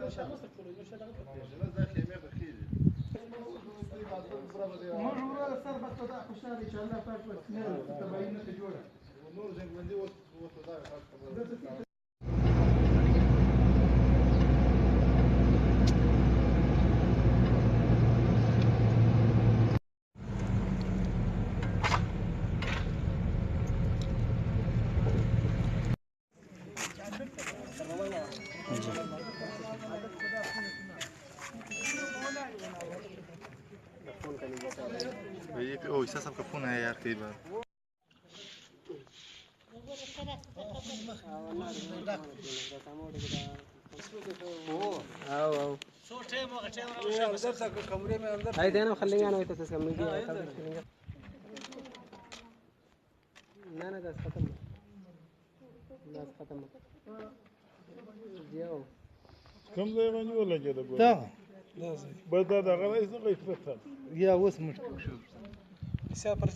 موږ وروره سر بس په دا خوشحاله چې الله پاک بس نه تباهي نه جوړه. نور جنګ بندي اوس دا خبره. ये ओ ऐसा सबका फोन है यार कई बार। आओ आओ आई देना खलेंगे ना तो कमरे में ना ना दस खत्म दस खत्म जियो کم ځای باندې ولګېده ګوره دا بس دا دغه راهیسې غیفرت یا اوس مشکل شو. پر